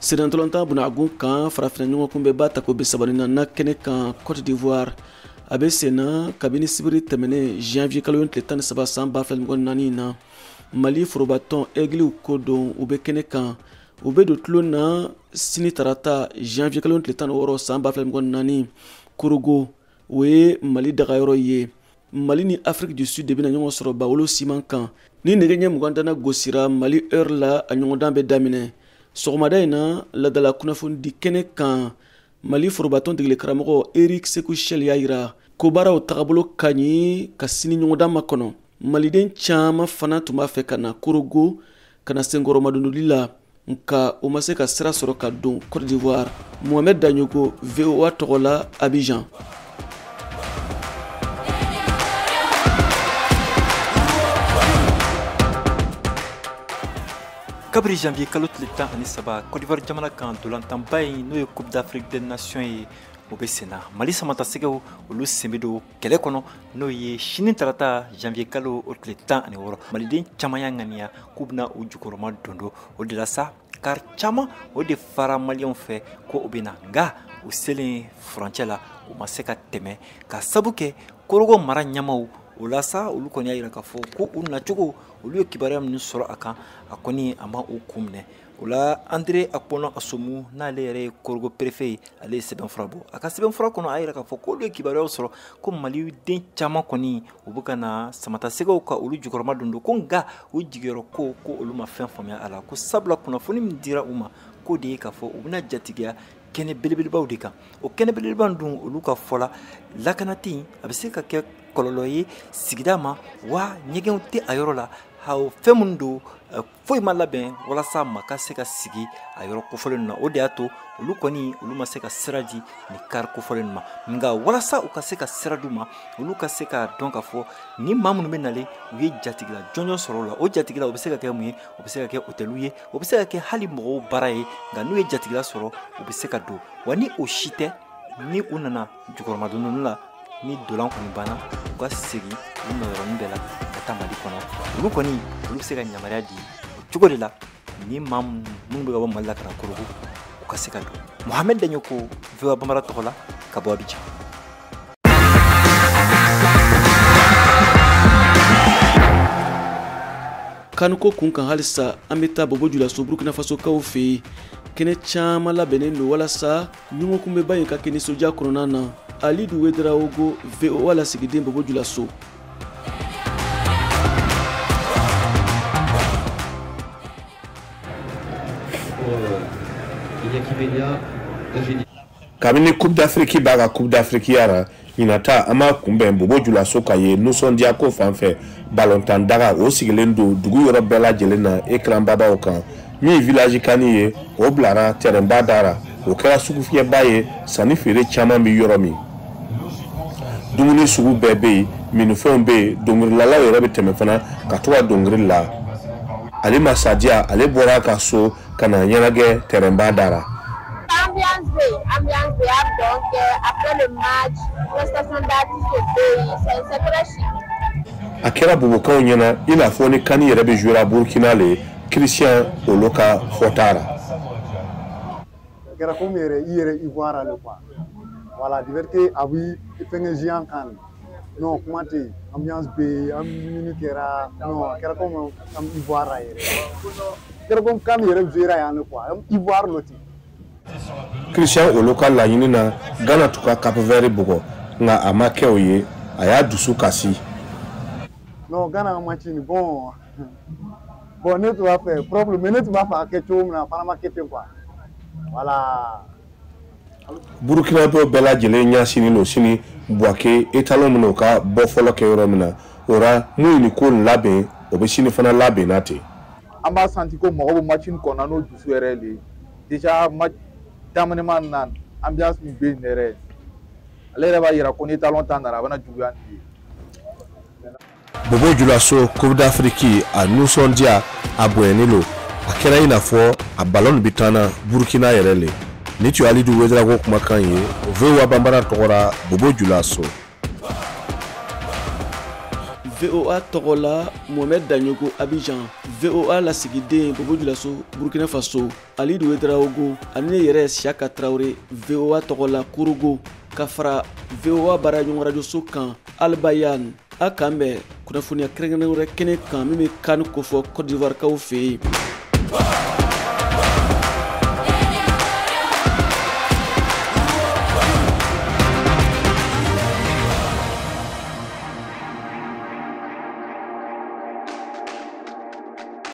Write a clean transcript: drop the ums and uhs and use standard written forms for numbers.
Sennantolatan bunagun kan farafinna ɲɔgɔnkunbɛnba tako 34 kɛnɛ kan Côte d'Ivoire a bɛ senna kabini sibiri tɛmɛnen janvier kalo tile 13 san 2024 na. Mali forobatɔn Aigles ko don u bɛ kɛnɛ kan, u bɛ don tulon na sini tarata janvier kalo tile 16 san 2024 Korogo, o ye Mali dagayɔrɔ ye. Mali ni Afrique du Sud de bɛna ɲɔgɔn sɔrɔ Bawolo siman kan. Ni nɛgɛ ɲɛ 20 dana gosira Mali heure la, a ɲɔgɔndan bɛ daminɛ. Sɔgɔmada in na ladala kunnafonidi kɛnɛ kan, Mali forobatɔn degeli karamɔgɔ Eric Sekou Chelle y'a yira ko baaraw tagabolo ka ɲi ka sini ɲɔgɔndan makɔnɔ. Maliden caman fana tun b'a fɛ ka na Korogo ka na senkɔrɔmadondoli la, nka o ma se ka sira sɔrɔ ka don Côte d'Ivoire. Mohamed Dagnoko, VOA tɔgɔ la, Abidjan. Kabiri janvier kalo tile 13 Côte d'Ivoire jamana kan dolantanba in n'o ye Coupe d'Afrique des Nations ye, o bɛ senna. Mali samatasɛgɛw olu sen bɛ don kɛlɛ kɔnɔ n'o ye sini tarata janvier kalo o tile 16. Maliden caman y'a ŋaniya k'u bɛna u jukɔrɔma don o de la sa kari caman o de fara maliyɛnw fɛ ko o bɛ na, nka u selen furancɛ la u ma se ka tɛmɛ ka sabu kɛ Korogo mara ɲɛmaaw. O la sa olu kɔni y'a yira k'a fɔ ko u nacogo olu ye kibaruya minnu sɔrɔ a kan, a kɔni a ma u kun minɛ. O la André Akpɔnɔ Asomu n'ale yɛrɛ ye Korogo préfet ye, ale ye sɛbɛnfura bɔ. A ka sɛbɛnfura kɔnɔ a y'a yira k'a fɔ k'olu ye kibaruyaw sɔrɔ ko maliden caman kɔni u bɛ ka na samatasɛgɛw ka olu jukɔrɔma don ko nka u jigiyɔrɔ ko olu ma fɛn faamuya a la, ko sabula kunnafoni min dira u ma k'o de ye k'a fɔ u bɛna jatigiya kɛnɛ belebelebaw de kan. O kɛnɛ belebeleba dun olu ka fɔ la lakana tɛ yen, a bɛ se ka kɛ kɔlɔlɔ ye sigida ma, wa ɲɛgɛnw tɛ a yɔrɔ la, fɛn minnu don foyi ma labɛn walasa maa ka se ka sigi a yɔrɔ kofɔlen na. O de y'a to olu kɔni olu ma se ka sira di nin kari kofɔlen ma, nka walasa u ka se ka sira d'u ma, olu ka se k'a dɔn k'a fɔ ni maa minnu bɛ nalen u ye jatigila jɔnjɔn sɔrɔ o la. O jatigila o bɛ se ka kɛ mun ye? O bɛ se ka kɛ hôteliw ye, o bɛ se ka kɛ hali mɔgɔw baara ye, nka n'u ye jatigila sɔrɔ u bɛ se ka don. Wa ni o si tɛ, ni u nana jukɔrɔmadondonni la, ni dolan kɔni banna, u ka segin u nɔyɔrɔnin bɛɛ la ka taa Mali kɔnɔ. Olu kɔni olu bɛ se ka yamaruya di o cogo de la ni maa minnu bɛ ka bɔ Mali la ka na Korogo u ka se ka don. Mohamed Dagnoko, VOA Bambara tɔgɔ la ka bɔ Abidjan. Kanuko kun kan halisa, an bɛ taa Bobo Julaso Burkina Faso kaw fɛ yen. Kɛnɛ caman labɛnnen don walasa ɲɔgɔnkunbɛnba in ka kɛ nisɔndiya kɔnɔna na. Alidu Wedraogo, VOA lasigiden Bobo Julaso. Kabini Coupe d'Afrique b'a ka Coupe d'Afrique yara ɲinata, an b'a kunbɛn Bobo Julaso ka ye nisɔndiya ko fan fɛ. Balontan daga o sigilen don dugu yɔrɔ bɛɛ lajɛlen na écran babaw kan. Min village kani ye, o bilara terrain-ba dara, o kɛra sugufiyɛba ye, sanni feere caman bɛ yɔrɔ min. Dumuni sugu bɛɛ bɛ yen, minifɛnw bɛ yen, dɔnkililalaw yɛrɛ bɛ tɛmɛ fana ka to ka dɔnkili la. Alima Sadia, ale bɔra a ka so ka na ɲɛnajɛ terrain-ba dara. Ambiance bɛ yen, ambiance bɛ yen, donc après le match, prestation d'artiste bɛ yen, c'est très chic. A kɛra Bobokaw ɲɛna i n'a fɔ ni kani yɛrɛ bɛ jouer Burkina le, Christian olu ka fɔta la. A kɛra komi yɛrɛ i yɛrɛ Ivoire le quoi. Voilà, du fait que a bɛ fɛngɛ géant kan. Non, kuma tɛ yen, ambiance bɛ yen, an minnu kɛra, non, a kɛra komi an Ivoire yɛrɛ. A kɛra komi kan yɛrɛ jouer yan le quoi, Ivoire le ten. Christian olu ka laɲini na Ghana tun ka Cap Vert bugɔ, nka a ma kɛ o ye, a y'a dusu kasi. Non, Ghana ka match nin bon. Bon, ne tun b'a fɛ propre, mais ne tun b'a fɛ a kɛ cogo min na, a fana ma kɛ ten quoi. Voilà. Burkinabɛw bɛɛ lajɛlen ɲɛsinnen don sini Buwake étalon minnu ka bɔ fɔlɔ kɛ yɔrɔ min na, o la mun ye nin ko nin labɛn, o bɛ sini fana labɛn na ten. An b'a santi ko mɔgɔ bɛ match nin kɔnɔ n'o dusu yɛrɛ de ye. Déjà match daminɛma na, ambiance min bɛ yen yɛrɛ, ale yɛrɛ b'a yira ko ni étalon ta nana, a bɛna juguya nin ye. Bobo Julaso Coupe d'Afrique a nisɔndiya a bonyalen don, a kɛra i n'a fɔ a ballon bɛ taa na Burkina yɛrɛ le. Ni tun ye Alidu Wedrago kumakan ye, VOA Bambara tɔgɔ la, Bobo Julaso. VOA tɔgɔ la, Mohamed Dagnoko, Abidjan. VOA lasigiden Bobo Julaso, Burkina Faso, Alidu Ouédraogo, ani ne yɛrɛ Siaka Traoré, VOA tɔgɔ la Korogo, ka fara VOA baaraɲɔgɔn rajoso kan Albayan. A k'an bɛn kunnafoniya kɛrɛnkɛrɛn wɛrɛ kɛnɛ kan min bɛ CAN kofɔ Côte d'Ivoire kaw fɛ yen.